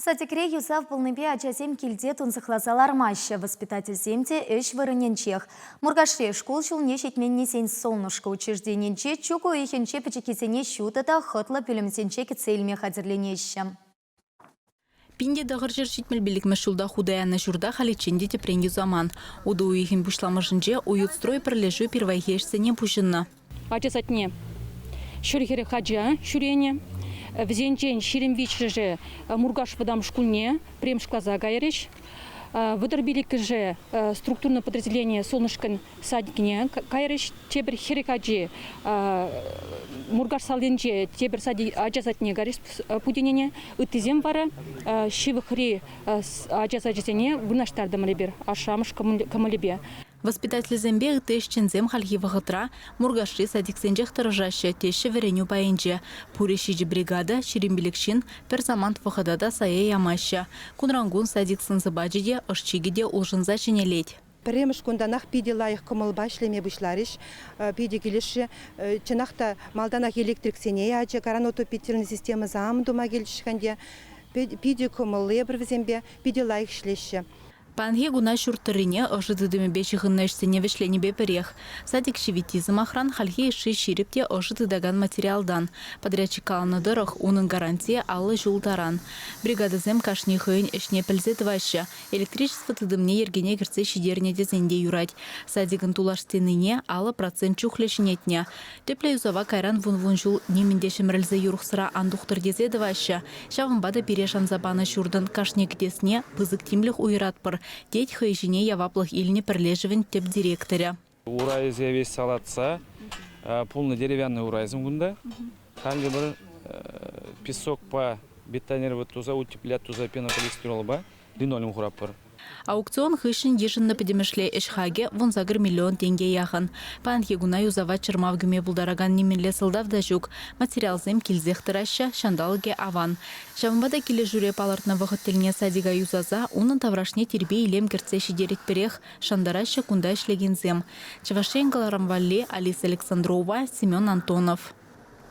Садикре юсав пулнипе ачасем килте тунсӑхласа лармаҫҫӗ, воспитательсем те ӗҫ вырӑнӗнчех. Муркашри шкул ҫулне ҫитменнисен «Солнышко» учрежденинче чӳк уйӑхӗнче пӗчӗккисене ҫутӑ та хӑтлӑ пӳлӗмсенче кӗтсе илме хатӗрленеҫҫӗ. 1975 ҫулта хута янӑ ҫурта халиччен те тӗпрен юсаман. Утӑ уйӑхӗн пуҫламӑшӗнче «Уютстрой» пӗрлешӳ пирвайхи ӗҫсене пуҫӑннӑ. Ача садне 140 ача ҫӳренӗ. Вӗсенчен 23-шӗ Муркаш вӑтам шкулне пӗрремӗш класа кайрӗҫ. 35-шӗ структурное подразделение «Солнышкӑн» садикне кайрӗҫ. Тепӗр 40 ачи Муркаш салинче тепӗр ача садне кайрӗҫ путенене. Ыттисем вара ҫывӑхри ача сачӗсене вырнаҫтартӑмӑр эпир ашшӗ-амӑш кӑмӑлӗпе. Воспитательсемпе ытти ӗҫченсем хальхи вӑхӑтра Муркашри садиксенчех тӑрӑшаҫҫӗ, теҫҫӗ вӗренӳ пайӗнче. Пурӗ ҫичӗ бригада, 25 ҫын пӗр самант вӑхӑта та сая ямаҫҫӗ. Кунран-кун садик сӑн-сӑпачӗ те, ӑш-чикӗ те улшӑнса ҫӗнелет. Пӗрремӗш кунтанах питӗ лайӑх кӑмӑлпа ӗҫлеме пуҫларӗҫ. Питӗ килӗшрӗ. Чӑнах та, малтанах электриксене ячӗ, коронотопительнӑй системӑсем тума килчӗҫ ӗнтӗ. Питӗ кӑмӑллӑ эпир вӗсемпе, питӗ лайӑх ӗҫлеҫҫӗ. Паянхи куна ҫурт тӑррине ӑшӑ тытӑмӗпе ҫыхӑннӑ ӗҫсене вӗҫленипе пӗрех. Садик ҫивитти, сӑмахран, хальхи йышши ҫирӗп те ӑшӑ тытакан материалтан. Подрядчик каланӑ тӑрӑх, унӑн гарантийӗ 50 ҫул таран. Бригадӑсем кашни хӑйӗн ӗҫне пӗлсе тӑваҫҫӗ. Электричество тытӑмне йӗркене кӗртсе ҫитернӗ тесен те юрать. Садикӑн тулаш стенине 50% чухлӗ ҫӗнетнӗ. Тӗплӗ юсава кайран вун-вун ҫул нимӗн те ҫӗмӗрӗлсе юрӑхсӑра ан тухтӑр тесе тӑваҫҫӗ. Ҫавӑнпа та пире шанса панӑ ҫуртӑн кашни кӗтесне пысӑк тимлӗх уйӑратпӑр, тет хӑй ҫине яваплӑх илнӗ пӗрлешӗвӗн тӗп директорӗ. Урайӗсене веҫ салатса пулнӑ деревянный урайсем кунта. Халӗ бір песокпа бетонировать туса, утеплять туса пенополистиролпа линолеум хуратпӑр. Аукцион хыҫҫӑн йышӑннӑ пӗтӗмӗшле ӗҫ хакӗ 18 миллион тенке яхӑн. Паянхи куна юсава чӑрмав кӳме пултаракан нимӗнле сӑлтав та ҫук. Материалсем килсех тӑраҫҫӗ, ҫанталӑкӗ аван. Ҫавӑнпа та килӗшӳре палӑртнӑ вӑхӑт тӗлне садика юсаса унӑн таврашне тирпей-илем кӗртсе ҫитеретпӗрех, шантараҫҫӗ кунта ӗҫлекенсем. Чӑваш Ен кӑларӑм валли Алиса Александрова, Семен Антонов.